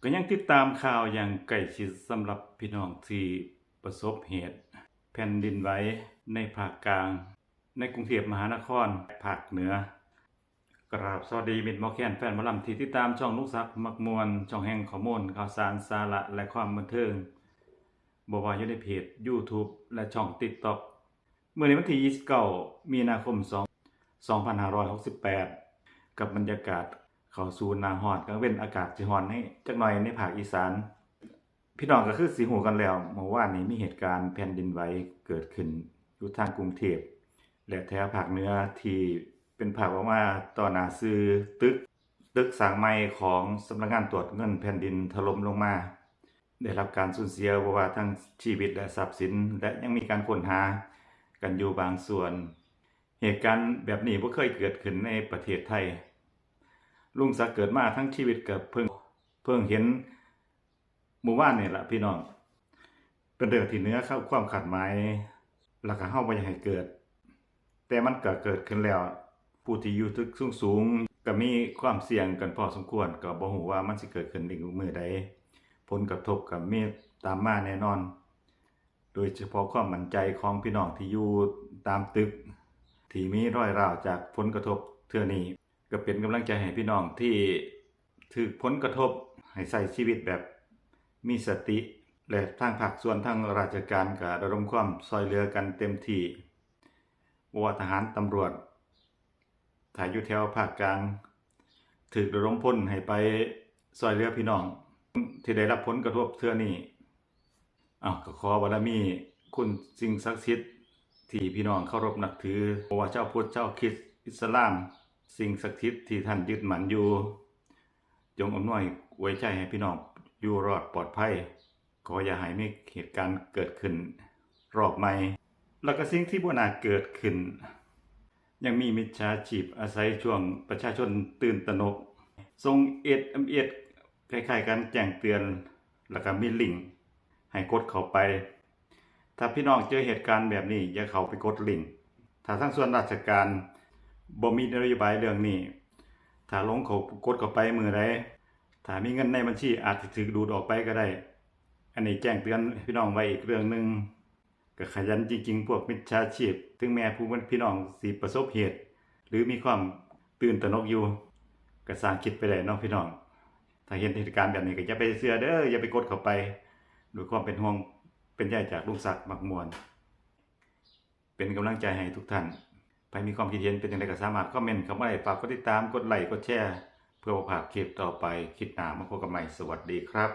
ກໍຍັງຕິດຕາມຂ່າວຢ່າງໃກ້ຊິດສຳລັບພີ່ນ້ອງທີ່ປະສົບເຫດແຜ່ນດິນໄຫວໃນພາກກາງ, ໃນກຸງເທບມະຫານະຄອນ, ພາກເໜືອ. ກະລາບສະຫວັດດີມິດໝໍແຄນ ແຟນໝໍລຳທີ່ຕິດຕາມຊ່ອງລຸງສັກມັກມ່ວນ, ຊ່ອງແຫ່ງຂໍ້ມູນ, ຂ່າວສານ, ສາລະ ແລະ ຄວາມບັນເທີງ, ບໍ່ວ່າຢູ່ໃນເພຈ YouTube ແລະ ຊ່ອງ TikTok. ມື້ນີ້ວັນທີຊາວເກົ້າ ມີນາຄົມ ສອງ ສອງພັນຫ້າຮ້ອຍຫົກສິບແປດ ກັບບັນຍາກາດເຂົ້າສູ່ໜ້າຮ້ອນ, ກາງເວັນອາກາດຊິຮ້ອນໃນຈັກໜ່ອຍໃນພາກອີສານ. ພີ່ນ້ອງກໍຄືຊິຮູ້ກັນແລ້ວ, ເມື່ອວານນີ້ມີເຫດການແຜ່ນດິນໄຫວເກີດຂຶ້ນຢູ່ທາງກຸງເທບ ແລະ ແຖວພາກເໜືອ ທີ່ເປັນພາບອອກມາຕໍ່ໜ້າສື່, ຕຶກ, ຕຶກສ້າງໃໝ່ຂອງສຳນັກງານກວດເງິນແຜ່ນດິນຖະຫຼົ່ມລົງມາ, ໄດ້ຮັບການສູນເສຍບໍ່ວ່າທັງຊີວິດ ແລະ ຊັບສິນ, ແລະ ຍັງມີການຄົ້ນຫາກັນຢູ່ບາງສ່ວນ. ເຫດການແບບນີ້ບໍ່ເຄີຍເກີດຂຶ້ນໃນປະເທດໄທ. ລຸງສັກເກີດມາທັງຊີວິດກໍເພິ່ງ, ເພິ່ງເຫັນມື້ວານນີ້ລະພີ່ນ້ອງ. ເປັນເລື່ອງທີ່ເໜືອຄວາມຄາດໝາຍ ແລ້ວກໍເຮົາບໍ່ຢາກໃຫ້ເກີດ, ແຕ່ມັນກໍເກີດຂຶ້ນແລ້ວ. ຜູ້ທີ່ຢູ່ຕຶກສູງໆ ກໍມີຄວາມສ່ຽງກັນພໍສົມຄວນ, ກໍບໍ່ຮູ້ວ່າມັນຊິເກີດຂຶ້ນອີກມື້ໃດ. ຜົນກະທົບກໍມີຕາມມາແນ່ນອນ. ໂດຍສະເພາະຄວາມໝັ້ນໃຈຂອງພີ່ນ້ອງທີ່ຢູ່ຕາມຕຶກ ທີ່ມີລອຍລາວຈາກຜົນກະທົບເທື່ອນີ້, ກໍເປັນກຳລັງໃຈໃຫ້ພີ່ນ້ອງທີ່ຖືກຜົນກະທົບ ໃຫ້ໃຊ້ຊີວິດແບບມີສະຕິ ແລະ ທາງພາກສ່ວນ, ທາງລາຊະການກໍລະດົມຄວາມຊ່ວຍເຫຼືອກັນເຕັມທີ່, ບໍ່ວ່າທະຫານ, ຕຳຫຼວດ, ຖ້າຢູ່ແຖວພາກກາງ ຖືກລະດົມພົນໃຫ້ໄປຊ່ວຍເຫຼືອພີ່ນ້ອງທີ່ໄດ້ຮັບຜົນກະທົບເທື່ອນີ້. ເອົ້າ, ກໍຂໍບາລະມີຄຸນສິ່ງສັກສິດທີ່ພີ່ນ້ອງເຄົາລົບນັບຖື, ບໍ່ວ່າຊາວພຸດ, ຊາວຄຣິດ, ອິດສະລາມ, ສິ່ງສັກສິດທີ່ທ່ານຍຶດໝັ້ນຢູ່, ຈົ່ງອຳນວຍອວຍໄຊໃຫ້ພີ່ນ້ອງຢູ່ລອດປອດໄພ. ຂໍຢ່າໃຫ້ມີເຫດການເກີດຂຶ້ນຮອບໃໝ່. ແລ້ວກໍສິ່ງທີ່ບໍ່ໜ້າເກີດຂຶ້ນ, ຍັງມີມິດສາຊີບອາໄສຊ່ວງປະຊາຊົນຕື່ນຕະໜົກ ສົ່ງ ເອສເອັມເອສ ຄ້າຍໆກັນແຈ້ງເຕືອນ, ແລ້ວກໍມີລິ້ງໃຫ້ກົດເຂົ້າໄປ. ຖ້າພີ່ນ້ອງເຈີເຫດການແບບນີ້, ຢ່າເຂົ້າໄປກົດລິ້ງ. ຖ້າທາງສ່ວນລາຊະການບໍ່ມີນະໂຍບາຍເລື່ອງນີ້, ຖ້າຫຼົງເຂົ້າ ກົດເຂົ້າໄປມື້ໃດ, ຖ້າມີເງິນໃນບັນຊີອາດຈະຖືກດູດອອກໄປກໍໄດ້. ອັນນີ້ແຈ້ງເຕືອນພີ່ນ້ອງໄວ້ອີກເລື່ອງໜຶ່ງ. ກໍຂະຫຍັນຈິງໆ ພວກມິດສາຊີບ, ເຖິງແມ່ນຜູ້ ພີ່ນ້ອງຊິປະສົບເຫດ ຫຼື ມີຄວາມຕື່ນຕະໜົກຢູ່, ກໍຊ່າງຄິດໄປໄດ້ເນາະພີ່ນ້ອງ. ຖ້າເຫັນເຫດການແບບນີ້ ກໍຢ່າໄປເຊື່ອເດີ, ຢ່າໄປກົດເຂົ້າໄປ. ດ້ວຍຄວາມເປັນຫ່ວງເປັນໃຍຈາກລຸງສັກມັກມ່ວນ. ເປັນກຳລັງໃຈໃຫ້ທຸກທ່ານ. ໃຜມີຄວາມຄິດເຫັນເປັນຈັ່ງໃດກໍສາມາດຄອມເມັນເຂົ້າມາໄດ້. ຝາກກົດຕິດຕາມ, ກົດໄລ, ກົດແຊ ເພື່ອບໍ່ພາດຄລິບຕໍ່ໄປ. ຄລິບໜ້າມາພົບກັນໃໝ່. ສະຫວັດດີຄັບ.